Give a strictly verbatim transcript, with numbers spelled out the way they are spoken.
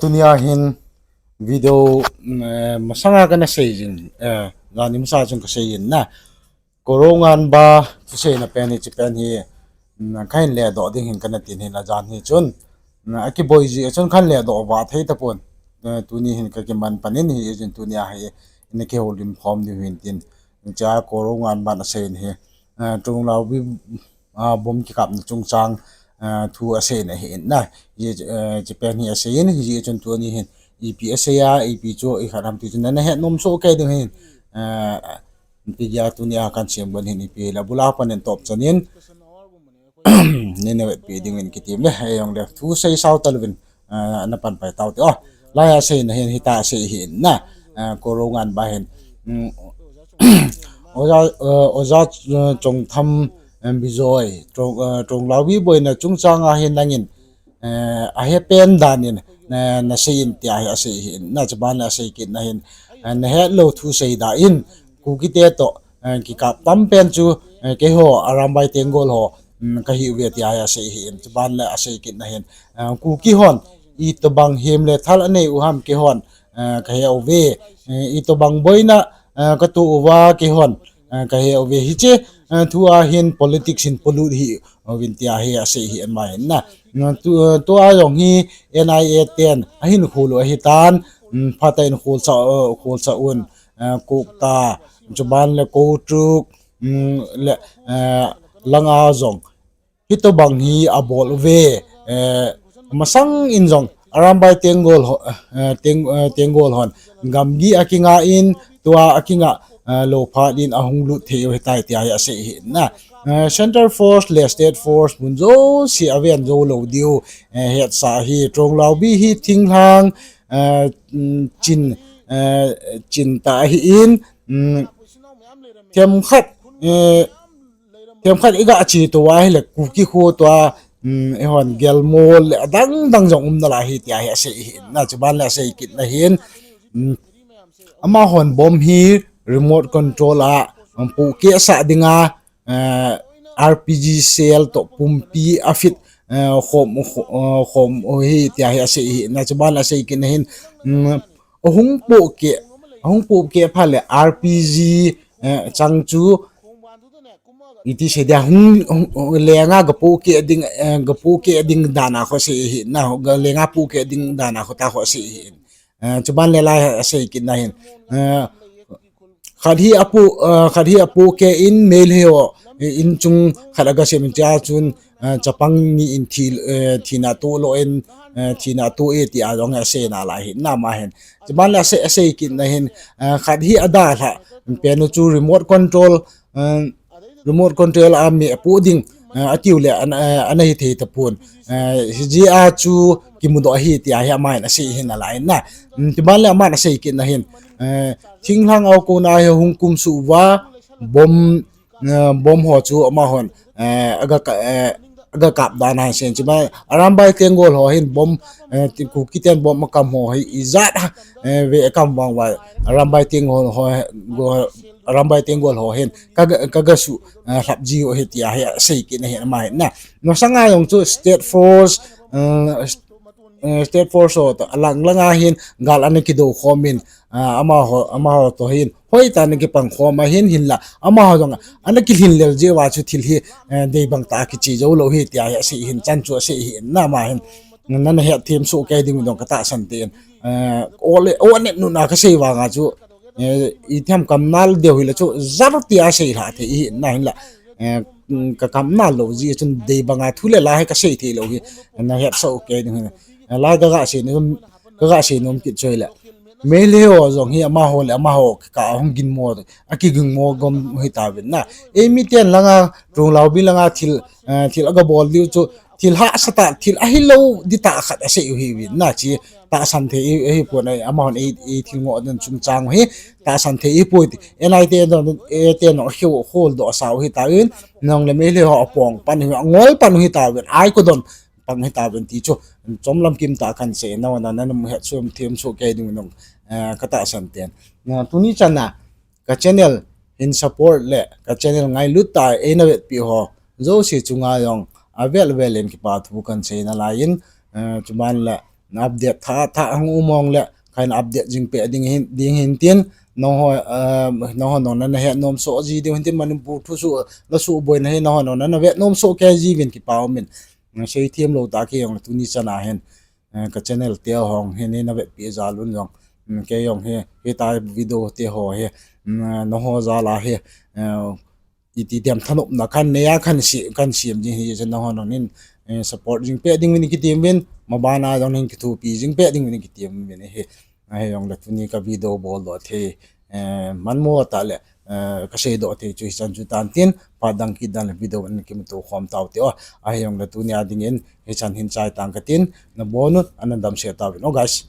Tunia hin video, mm, eh, masanga kana seijin, eh, jani masa chun kaseijin na. Korounganba thuseina pen hi, hiche pen hi, mm, kahin ledoh ding hin kana tin hin ajan hi chun. Mm, akiboi ji a chun kahin ledoh va thei tapon. Eh, tuni hin kakiman panin hi, ijin tunia hi, ina kihoulim khom diu hin tin. Cha Korounganban aseina hi. Eh, Tronglaubi, ah, bomb kikapna chungchang, ah, thu aseina hi in na. Hiche, eh, hiche pen hi aseiyin, hijeh chun tuni hin. Ipi asei a, ipi chu, ikhat ham ti chu, nana het nom soh kei ding hin. Eh, ti jeh a tunia kahin sem gon hin ipi la bula panin top chanin. Nina vetpi ding in kitim le, eh, jong le, thusei sao taluvin, ah, napan pai tau te. Oh, lai aseina hin, hita asei hi in na. Ah, Korounganba hin. Mm, Oja, eh, Oja, eh, Chongtham, eh, Bijoi, Trong, eh, Tronglaubi boina chungchang a hin nangin, eh, ahepen danin, eh, naseiyin tia hi asei hi in na, chuban le asei kitna hin, eh, nahet lou thusei da in, Kukite toh, eh, kikap tam pen chu, eh, keiho, Arambai Tenggol ho, mm, kahi uve tia hi asei hi in, chuban le asei kitna hin, eh, Kuki hon, itobang hem le thal anei u ham keihon, eh, kahe uve, eh, itobang boina, eh, katoh uva keihon, eh, kahe uve hiche, eh, thu a hin politics hin polut hi, uvin tia hi asei hi ama hin na. Mm, tu, eh, tua jong hi N I A ten, ahin khol u ahitan, mm, phatah in kholcha, eh, kholcha un, eh, Kokta, chuban le Kotruk, mm, le, eh, langa jong. Hitobang hi abol uve, eh, masang in jong, Arambai Tenggol ho, eh, Teng, eh, Tenggol hon, gamgi akinga in, tua akinga, eh, lou phat in ahung lut thei u hitai tia hi asei hi na. Eh, Central Force le State Force mun jouse aven jou lou diu, eh, hetsa hi, Tronglaubi hi thinglhang, eh, mm, chin, eh, chin tah ahi in, mm, themkhat, eh, themkhat iga che tou ahile Kuki kho tua, mm, eihon gelmo le adang dang jong um nalai ahi tia hi asei hi na, chuban le asei kitna hin, mm, amahon bomb hi remote control a, um, pohkeh sah dinga, eh, R P G shell toh pumpi afit, eh, khom, kho-, eh, khom u hi tia hi asei hi na, chuban le asei kitna hin, mm, ahung pohkeh, ahung pohkeh phat le R P G, eh, chang chu, iti sei dia hung, hung, lenga ga pohkeh ding, eh, ga pohkeh ding dan a kho sei hi na, ga lenga pohkeh ding dan a kho ta kho sei hi. Eh, chuban le lai asei kitna hin. Eh, khat hi apoh, eh, khat hi apohkeh in Meitei ho, eh, in chung khat aga sem in tia chun, eh, chapang ni in thi, eh, thina toh lou in, eh, thina toh e tia jong asei nalai hi na ama hin. Chuban le asei, asei kitna hin, eh, khat hi adalhah pen u chu remote control, eh, remote control a mi apoh ding, eh, atiu le an, eh, ana hithei tapon. Eh, hijeh a chu kimudoh ahi tia hi aman asei hi nalai na. Mm, chuban le aman asei kitna hin, eh, thinglhang a kon a hi hung kumsuh uva bomb, eh, bomb ho chu amahon, eh, aga ka, eh, aga kap dan ahi sen, chuban Arambai Tenggol ho hin bomb, eh, ti, Kuki ten bomb akam ho hi ijat, eh, ve akam vang uva Arambai Tenggol ho, go, Arambai Tenggol ho hin kaga, kaga su, eh, lhap ji u ahi tia hi asei kitna hin ama hin na. Masanga jong chu State Force, eh, eh, State Force ho toh alang langa hin gal ana kidou khom in, ah, amaho, amaho toh hin hoitah in ana kipang khom ahin, hinla amaho jong ana kilhin lel jeh uva chu thil hi, eh, deibang tah a kiche jou lou hi tia hi asei hin, chan chu asei hi na ama hin. Nana het them soh kei ding u jong katahsan te in. Eh, ole, o anet nuna kasei vanga chu, eh, ithem kamnal deu hile chu jar tia seilha thei hi na, hinla, eh, mm, kakamnal lou jeh chun deibanga thu le la hi kasei thei lou hi. Na het soh kei ding u hin. Eh, lai kaga sei nom, kaga sei nom kit chu hile, Meitei ho jong hi amaho le amaho kikah a hung ginmo, akiginmo gom hitauvin na. Eimi ten langa, Tronglaubi langa thil, eh, thil aga bol diu chu, thil hahsa tah, thil ahilou di tah khat asei u hiuvin na, chi tahsan thei i, ahipon, amahon ei, ei thil ngoh dan chungchang u hi tahsan thei ahipoi ti. N I A ten, eh, ten jong akheu kholdoh asau hitauvin, nang le Meitei ho apong pan u, angol pan u hitauvin, ai kodon pang hitauvin ti chu chomlam kim tah a kahin sei nau na, nana mu het soh them soh kei ding u jong, eh, katahsan ten. Na, tuni chan a ka channel hin support le ka channel ngailut tah a eina vetpi ho jouse chunga jong avel vel in kipa thu kahin sei nalai in, eh, chuban le Na update tha tha hung um mong le, kahin update jing peh ding hin, ding hin tin, nangho, eh, nangho nong nana het nom soh ji diu hin tin, Manipur thu su, la su boina hi nangho nong nana vet nom soh kei ji vin kipa um in. Seithem lou tah kei jong le tuni chan a hin, eh, ka channel te hong hin, hin na vetpi jal un jong. Mm, kei jong hi, hitia video te ho hi, mm, nangho jal a hi, eh, iti diam thanopna kahin nei a kahin si-, kahin siam jing hi, chun nangho nong nin, eh, support jing peh ding vin kitem vin, maban a jong nin kithopi jing peh ding vin kitem vin hi. Ahi jong le tuni ka video bol doh thei, eh, manmo tah le, eh, ka sei doh thei chu hichan chu tan tin, phat dang kit dan le video in kimuto khom tau te o. Ahi jong le tuni a ding in, hichan hin chai tang ka tin, na bon un, ana damsel tauvin o guys.